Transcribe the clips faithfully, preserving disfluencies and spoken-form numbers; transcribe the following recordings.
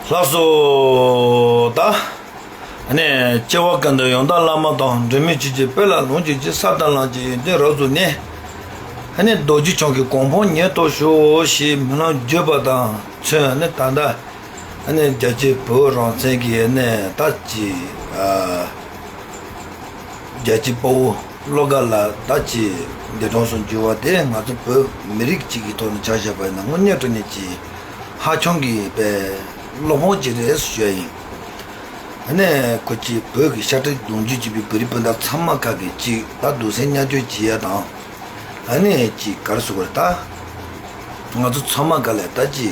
ལགས་སོ། ད་ནས་སྐྱེ་བ་ཀུན་ཏུ་ཡང་དག་བླ་མ་དང་། འབྲལ་མེད་ཆོས་ཀྱི་དཔལ་ལ་ལོངས་སྤྱོད་ཅིང་། ས་དང་ལམ་གྱི་ཡོན་ཏན་རབ་རྫོགས་ནས། ཨ་ནི་རྡོ་རྗེ་འཆང་གི་གོ་འཕང་ཉིད་ཐོབ་ཤོག་ཞེས་སྨོན་ལམ་བརྗོད་པ་དང་མཚུངས། ཨ་ནི་ད་ལྟ་ཨ་ནི་རྒྱལ་སྤྱིའི་བོད་རང་བཙན་གྱི་ཨ་ནི་ད་ཅི་ཨ། རྒྱལ་གཅེས་དཔའ་བོ་བློ་དགའ་ལགས་ད་ཅི་འདས་གྲོངས་སུ་གྱུར་བ་དེ་ང་ཚོ་བོད་མི་རིགས་གཅིག་གི་ཐོག་ནས་ཆ་བཞག་པ་ཡིན་ན་དངོས་གནས་དྲང་གནས་ཀྱི་ཧ་ཅང་གི་དཔེ་བློ་ཕམ་ཅིག་རེད་ཞུ་ཡ་ཡིན། ཨ་ནི་ཁོ་ཅི་བོད་ཀྱི་ཤ་ཁྲག་གདུང་རྒྱུད་གཅིག་པའི་བོད་རིགས་སྤུན་ཟླ་ཚང་མ་ཁག་གིས་ཅིག་ད་སྡུག་སྲན་མཉམ་སྤྱོད་བྱེད་ཡ་དང་། ཨ་ནི་ཅིག་ག་རེ་ཟེར་དགོས་རེད་ད། ང་ཚོ་ཚང་མ་ག་ལས་ད་ཅི་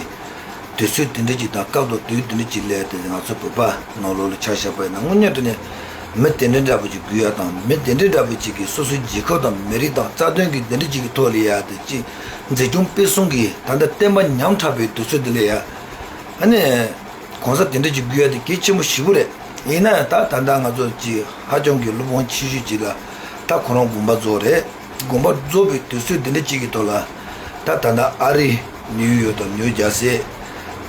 དུས་ཚོད་དེ་འདྲ་ཅིག་དང་སྐབས་དང་དུས་དེ་འདྲ་ཅིག་སླེབས་ཏེ་ང་ཚོ་བོད་པ་ནང་ལོགས་ལ་ཆ་བཞག་པ་ཡིན་ན་དངོས་གནས་དྲང་གནས་མི་དེ་འདྲ་འདྲ་པོ་ཅིག་དགོས་ཡ་དང་། མི་དེ་འདྲ་འདྲ་པོ་ཅིག་གིས་སོ་སོའི་རྒྱལ་ཁབ་དང་མི་རིགས་དང་རྩ་དོན་གྱི་དེ་འདྲ་ཅིག་གི་ཐོག་ལ་ཡ་དེ་ཅིག་འཛིན་སྐྱོང་སྤེལ་གསུམ་གྱི་ད་ལྟ་བསྟན་པ་ཉམས་དྲགས་པའི་དུས་ཚོད་འདི་ལ་ཡ། ཨ་ནི། གང་ཟག་དེ་འདྲ་ཅིག་དགོས་ཡ་དེ་གལ་ཆེན་པོ་ཞེ་པོ་རེད། ཡིན་ན་ཡང་ད་ད་ལྟ་ང་ཚོ་ཅིག་ཧ་ཅང་གི་བློ་ཕམ་ཆེ་ཤོས་ཅིག་ལ་ད་ཁོ་རང་དགོངས་པ་རྫོགས་རེད། དགོངས་པ་རྫོགས་པའི་དུས་ཚོད་འདི་འདྲ་ཅིག་གི་ཐོག་ལ་ད་ད་ལྟ་ཨ་རི་ནིའུ་ཡོག་དང་ནིའུ་ཇར་སི་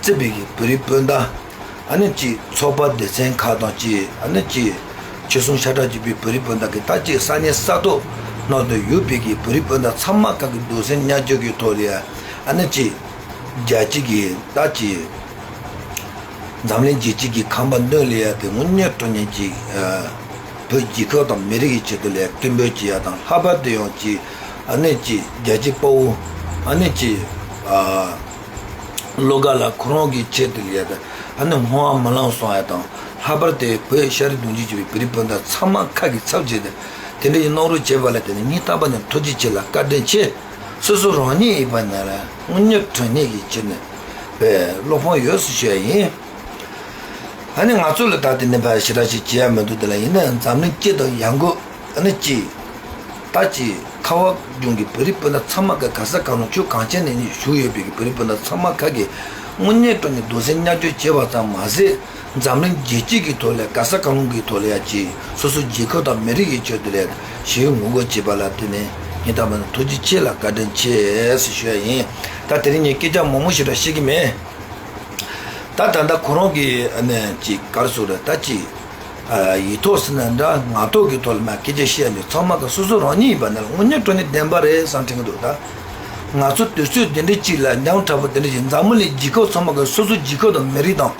བརྩིས་པའི་གི་བོད་རིགས་སྤུན་ཟླ། ཨ་ནི་ཅིག་ཚོགས་པ་སྡེ་ཚན་ཁག་དང་ཅིག་ཨ་ནི་ཅིག་ཆོལ་གསུམ་ཤ་ཁྲག་གཅིག་པའི་བོད་རིགས་སྤུན་ཟླ་གི་ད་ཅིག་ས་གནས་ས་ཐོག་ནང་དུ་ཡོད་པའི་གི་བོད་རིགས་སྤུན་ཟླ་ཚང་མ་ཁག་གི་སྡུག་སྲན་མཉམ་སྤྱོད་ཀྱི་ཐོག་ལ་ཡ་ཨ་ནི་ཅིག་རྒྱལ་སྤྱི་གི་ད་ཅིག་འཛམ་གླིང་རྒྱལ་སྤྱི་གི་ཁང་པ་མདུན་ལ་ཡ་དེ་དངོས་གནས་དྲང་གནས་ཀྱི་ཨ་བོད་རྒྱལ་ཁབ་དང་མི་རིགས་ཀྱི་ཆེད་དུ་ལ་ཡ་སྐད་འབོད་བྱེད་ཡ་དང་། ལྷག་པར་དུ་ཡང་ཅིག་ཨ་ནི་ཅིག་རྒྱལ་གཅེས་དཔའ་བོ་ཨ་ནི་ཅིག་ཨ་བློ་དགའ་ལགས་ཁོ་རང་གི་ཆེད་དུ་ལ་ཡ་དང་ཨ་ནི་སྨོན་ལམ་གནང་སོང་ཡ་དང་། ལྷག་པར་དུ་བོད་ཤ་རི་གདུང་རྒྱུད་གཅིག་པའི་བོད་རིགས་སྤུན་ཟླ་ཚང་མ་ཁག་གི་ཚབ་བྱས་ཏེ་དེ་འདྲ་ཡི་གནང་རོགས་བྱས་པ་ལ་དེ་ནི་སྙིང་ཐག་པ་ནས་ཐུགས་རྗེ་ཆེ་ལ་བཀའ་དྲིན་ཆེ། སོ་སོ་རང་ཉིད་ཡིན་པ་ན་ལ་དངོས་གནས་དྲང་གནས་ཀྱི་ཆེད་ནས་བློ་ཕམ་ཡོད་ཟེར་ཞུ་ཡ་ཡིན། ཨ་ནི་ང་ཚོ་ལ་ད་དེ་ནས་ཕར་ཞེ་དྲག་ཞིག་བྱེད་ཡ་མི་འདུག་དེ་ལ་ཡིན་ན་ཡང་འཛམ་གླིང་སྤྱི་དང་ཡང་སྒོས་ཨ་ནི་ཅི། ད་ཅི་ཁ་བ་གཞུང་གི་བོད་རིགས་སྤུན་ཟླ་ཚང་མ་གི་ག་ས་ག་ལུང་ཆོས་གངས་ཅན་ནས་བཞུགས་ཡོད་པའི་གི་བོད་རིགས་སྤུན་ཟླ་ཚང་མ་ཁག་གིས་དངོས་གནས་དྲང་གནས་སྡུག་སྲན་མཉམ་སྤྱོད་བྱས་པ་ཙམ་མ་ཟད། འཛམ་གླིང་རྒྱལ་སྤྱི་གི་ཐོག་ལ་ག་ས་ག་ལུང་གི་ཐོག་ལ་ཡ་ཅིག་སོ་སོའི་རྒྱལ་ཁབ་དང་མི་རིགས་ཀྱི་ཆེད་དུ་ལ་ཞེ་པོ་ངོ་རྒོལ་བྱས་པ་ལ་དེ་ནས་ངས་ད་མ་ཐུགས་རྗེ་ཆེ་ལ་བཀའ་དྲིན་ཆེ་ཟེར་ཞུ་ཡ་ཡིན། ད་དེ་རིང་ངས་སྐད་ཆ་མང་མང་ཞིག་ར་བཤད་ཀྱི་མེད། ད་ད་ལྟ་ཁོ་རང་གི་ཨ་ནི་ཅིག་ག་རེ་ཟེར་རེད་ད་ཅིག་ཡིག་ཐོག་ཟེར་ན་འདྲ་ངག་ཐོག་གི་ཐོག་ལ་མ་སྐད་ཆ་བཤད་ཡ་འདི་ཚང་མ་ག་སོ་སོ་རང་ཉིད་ཡིན་པ་ན་དངོས་གནས་དྲང་གནས་བདེན་པ་རེད་བསམ་དྲན་གྱི་འདུག་ད་ང་ཚོ་དུས་ཚོད་འདི་འདྲ་ཅིག་ལ་ཉམ་ཕྲ་པོ་འདི་འདྲ་ཞིག་འཛམ་བུ་གླིང་རྒྱལ་ཁབ་ཚང་མ་གི་སོ་སོ་རྒྱལ་ཁབ་དང་མི་རིགས་དང་།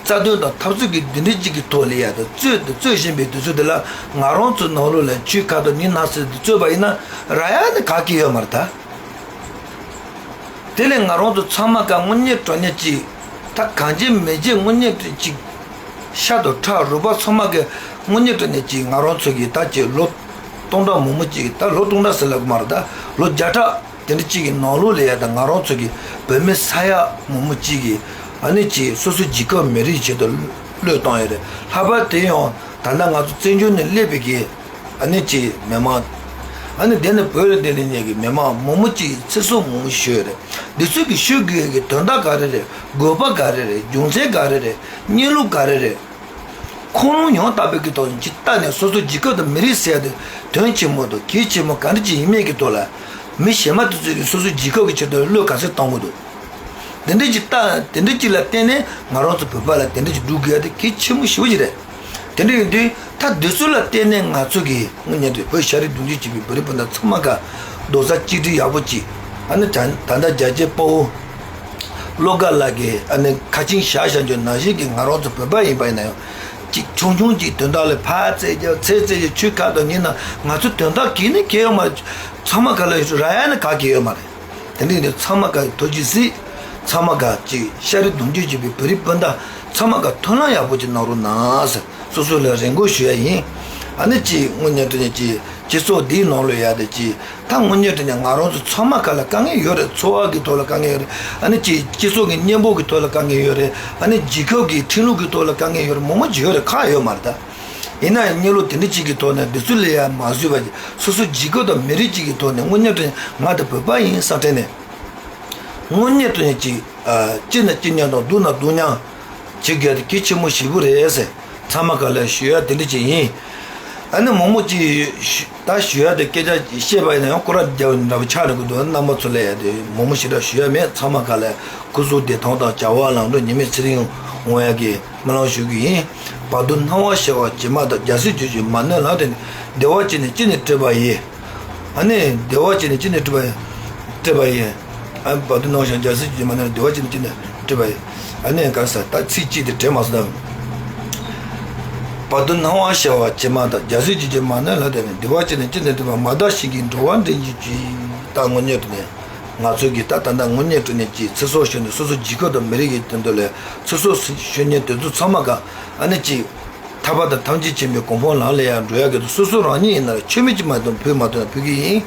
རྩ་དོན་དང་འཐབ་རྩོད་ཀྱི་འདི་འདྲའི་གཅིག་གི་ཐོག་ལ་ཡ་དང་རྩོད་དང་རྩོད་བཞིན་པའི་དུས་ཚོད་འདི་ལ་ང་རང་ཚོ་ནང་ལོགས་ལ་ཆོས་ཁ་དོག་ནི་ན་ཟེར་དུ་རྩོད་པ་ཡིན་ན་རག་ཡ་ནི་ག་གི་ཡོད་མ་རེད་ད། དེ་ལས་ང་རང་ཚོ་ཚང་མ་ཀ་དངོས་གནས་དྲང་གནས་ཀྱི་ད་གང་བྱེད་མི་བྱེད་དངོས་གནས་དྲང་གཅིག་ཤ་དང་ཁྲག་རུས་པ་ཚང་མ་ཀ་དངོས་གནས་དྲང་གནས་ཀྱི་ང་རང་ཚོ་གི་ད་ཀྱི་ལོ་སྟོང་ཕྲག་མང་པོ་ཅིག་ད་ལོ་སྟོང་ཕྲག་ཟེར་ལབ་གི་མ་རེད་ད་ལོ་བརྒྱ་ཕྲག་དེ་འདྲ་གཅིག་གི་ནང་ལོགས་ལ་ཡ་དང་ང་རང་ཚོ་གི་བོད་མི་ས་ཡ་མང་པོ་གཅིག་གིས་ཨ་ནི་ཅིག་སོ་སོའི་རྒྱལ་ཁབ་མི་རིགས་ཆེད་དུ་བློས་བཏང་ཡོད་རེད། ལྷག་པར་དེ་ཡང་ད་ལྟ་ང་ཚོ་བཙན་བྱོལ་ནས་སླེབས་པའི་གི་ཨ་ནི་ཅིག་མི་མང་། ཨ་ནི་དེ་ནི་བོད་ལ་བསྡད་ནས་ཉལ་གི་མི་མང་མང་པོ་གཅིག་ཚེ་སྲོག་མང་པོ་ཤོར་ཡོད་རེད། འདི་ཚོ་གི་ཤོར་དགོས་ཡ་གི་དོན་དག་ག་རེ་རེད། དགོས་པ་ག་རེ་རེད། རྒྱུ་མཚན་ག་རེ་རེད། གནས་ལུགས་ག་རེ་རེད། ཁོང་རང་ཡང་དག་པའི་གི་ཐོག་ནས་ཅིག་ལྟ་ནས་སོ་སོ་རྒྱལ་ཁབ་དང་མི་རིགས་ཟེར་ཡ་དེ་དོན་ཆེན་མོ་དང་གལ་ཆེན་མོ་ག་འདྲ་ཅིག་ཡིན་མིན་གྱི་ཐོག་ལ་མི་གཞན་མ་དེ་ཚོས་ཀྱི་སོ་སོ་རྒྱལ་ཁབ་ཀྱི་ཆེད་དུ་བློས་ག་ཚོད་གཏོང་གི་འདུག་དེ་འདྲ་ཅིག་ལྟ་དེ་འདྲ་ཅིག་ལ་བརྟེན་ནས་ང་རང་ཚོ་བོད་པ་ལ་དེ་འདྲ་ཅིག་སྒྲུབ་དགོས་ཡ་དེ་གལ་ཆེན་མོ་ཞེ་པོ་ཅིག་རེད། དེ་འདྲ་ཡིན་དུས་ད་དེ་ཚོ་ལ་བརྟེན་ནས་ང་ཚོ་གི་དངོས་གནས་དེ་བོད་ཤ་རི་གདུང་རྒྱུད་གཅིག་པའི་བོད་རིགས་སྤུན་ཟླ་ཚང་མ་ག་རྡོག་རྩ་གཅིག་སྒྲིལ་ཡག་པོ་ཅིག་ཨ་ནི་ད་ད་ལྟ་རྒྱལ་གཅེས་དཔའ་བོ། བློ་དགའ་ལགས་ཀྱིས་ཨ་ནི་ཁ་ཆེམས་བཞག་བཞག་རྒྱུ་ནང་བཞིན་གྱི་ང་རང་ཚོ་བོད་པ་ཡིན་པ་ཡིན་ན་ཡང་ཅིག་ཆུང་ཆུང་ཅིག་དོན་དག་ལ་ཕར་རྩེད་རྒྱག་ཚུར་རྩེད་རྒྱག་ཆོས་ཁ་དོག་ཉིན་ན་ང་ཚོ་དོན་དག་གི་ནི་གལ་ཡོད་མ་རེད། ཚང་མ་ག་ལ་ཡོད་ར་ཡ་ནི་ག་གལ་ཡོད་མ་རེད། དེ་འདྲ་ཡིན་དུས་ཚང་མ་ག་ཐུགས་རྗེ་གཟིགས། ཚང་མ་ག་ཅིག་ཤ་རི་གདུང་རྒྱུད་གཅིག་པའི་བོད་རིགས་སྤུན་ཟླ་ཚང་མ་ག་མཐུན་ལམ་ཡག་པོ་ཅིག་གནང་རོགས་གནང་ཟེར་སོ་སོ་ལ་རེ་སྐུལ་ཞུ་ཡ་ཡིན། ཨ་ནི་ཅིག་དངོས་གནས་དྲང་གནས་ཅིག་སྤྱི་ཚོགས་འདིའི་ནང་ལ་ཡ་དེ་ཅིག་ད་དངོས་གནས་དྲང་གནས་ང་རང་ཚོ་ཚང་མ་ག་ལ་དཀའ་ངལ་ཡོད་རེད། འཚོ་བ་གི་ཐོག་ལ་དཀའ་ངལ་ཡོད་རེད། ཨ་ནི་ཅིག་སྤྱི་ཚོགས་ཀྱི་གཉེན་པོ་གི་ཐོག་ལ་དཀའ་ངལ་ཡོད་རེད། ཨ་ནི་རྒྱལ་ཁབ་ཀྱི་ཁྲིམས་ལུགས་ཀྱི་ཐོག་ལ་དཀའ་ངལ་ཡོད་རེད། མང་མང་ཅིག་ཡོད་རེད། ཁག་ཡོད་མ་རེད་ད། ཡིན་ན་ཡང་གནས་ལུགས་དེ་འདྲ་ཅིག་གི་ཐོག་ནས་འདི་ཚོ་ལ་ཡ་མ་བཟོས་པ་ཅིག་སོ་སོ་རྒྱལ་ཁབ་དང་མི་རིགས་ཅིག་གི་ཐོག་ནས་དངོས་གནས་དྲང་གནས་ང་དང་བོད་པ་ཡིན་བསམ་དྲན་ནས་དངོས་གནས་དྲང་གནས་ཅིག་ཨ་གཅིག་ན་གཅིག་མཉམ་དང་སྡུག་ན་སྡུག་མཉམ་བྱེད་དགོས་ཡ་དེ་གལ་ཆེན་པོ་ཞེ་པོ་རེད་ཟེར་ཚང་མ་ག་ལ་ཞུ་ཡ་དེ་འདྲ་ཅིག་ཡིན། ཨ་ནི་མང་མང་ཅིག་ ད་ཞུ་ཡ་དེ་སྐད་ཆ་བཤད་པ་ཡིན་ན་ཡང་སྐོར་ར་རྒྱབ་འདྲ་པོ་ཆགས་འགྲོ་གི་འདུག་རྣམ་པ་ཚོ་ལ་ཡ་དེ་མང་པོ་ཞེ་དྲག་ཞུ་ཡ་མེད། ཚང་མ་ག་ལ་སྐུ་གཟུགས་བདེ་ཐང་དང་བྱ་བ་ལམ་འགྲོ་ཉི་མའི་ཚེ་རིང་འོང་ཡ་གི་སྨོན་ལམ་ཞུ་གི་ཡིན། བར་དོ་སྣང་བ་ཤར་བ་ཇི་མ་ལྟར། རྒྱལ་སྲས་ཆོས་ཀྱི་མ་ཎི་ལགས་ཏེ། བདེ་བ་ཅན་ནི་ཅི་ནས་སྤྲད་པ་ཡིན། ཨ་ནི་བདེ་བ་ཅན་ནི་ཅི་ནས་སྤྲད་པ་ཡིན། སྤྲད་པ་ཡིན། ཨ་བར་དོ་སྣང་བ་ཤར་རྒྱལ་སྲས་ཆོས་ཀྱི་མ་ཎི་ལགས། བདེ་བ་ཅན་ནི་ཅི་ནས་སྤྲད་པ་ཡིན། ཨ་ནི་ག་ས་ད་ཚིག་གཅིག་དེ་དྲན་མ་སོང་ད། བར་དོ་སྣང་བ་ཤར་བ་ཇི་མ་ལྟར། རྒྱལ་སྲས་ཆོས་ཀྱི་མ་ཎི་ལགས་ཏེ། བདེ་བ་ཅན་ནི་ཅི་ནས་སྤྲད་པ། མ་དག་བྱིས་ཀྱིས་འགྲོ་བ་འདྲེན་བྱེད་ཅིང་། ད་དངོས་གནས་དྲང་གནས་ང་ཚོ་གི་ད་ད་ལྟ་དངོས་གནས་དྲང་གནས་ཀྱི་ཚེ་སྲོག་ཤོར་ནས་སོ་སོ་རྒྱལ་ཁབ་དང་མི་རིགས་ཀྱི་དོན་དུ་ལ་ཚེ་སྲོག་ཤོར་མཁན་དེ་ཚོ་ཚང་མ་ག་ཨ་ནི་ཅིག་ཐར་པ་དང་ཐམས་ཅད་མཁྱེན་པའི་གོ་འཕང་ལམ་ལ་ཡང་འགྲོ་ཡག་གི་འདུག་སོ་སོ་རང་ཉིད་ཡིན་ན་ལ་ཆོས་མེད་ཅིག་མ་གཏོགས་ཕུལ་མ་ཐུབ་ན་ཕུལ་གི་ཡིན།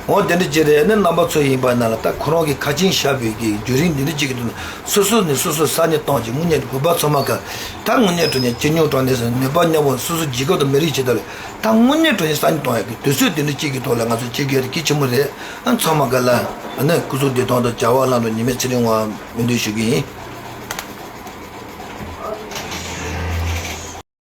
འོ་དེ་འདྲ་ཅིག་རེད། ནི་རྣམ་པ་ཚོ་ཡིན་པ་ན་ལ་ད་ཁོ་རང་གི་ཁ་ཆེམས་བཞག་པའི་གི་བརྒྱུད་རིམ་འདི་འདྲ་ཅིག་གི་དོན་སོ་སོ་ནས་སོ་སོ་ས་ནས་བཏང་ཅིག་དངོས་གནས་བོད་པ་ཚང་མ་ག་ད་དངོས་གནས་དྲང་གནས་ཅི་ཉུང་དྲང་གནས་སུ་ནུས་པ་མཉམ་པོ་སོ་སོ་རྒྱལ་ཁབ་དང་མི་རིགས་ཆེད་དུ་ལ་ད་དངོས་གནས་དྲང་གནས་ས་ནས་བཏང་ཡག་གི་དུས་ཚོད་འདི་འདྲ་ཅིག་གི་ཐོག་ལ་ང་ཚོ་བྱེད་དགོས་ཡག་དེ་གལ་ཆེན་པོ་རེད། ཨ་ཚང་མ་ག་ལ་ཨ་ནི་སྐུ་གཟུགས་བདེ་ཐང་དང་བྱ་བ་ལམ་འགྲོ་ཉི་མའི་ཚེ་རིང་བ་སྨོན་འདུན་ཞུ་གི་ཡིན།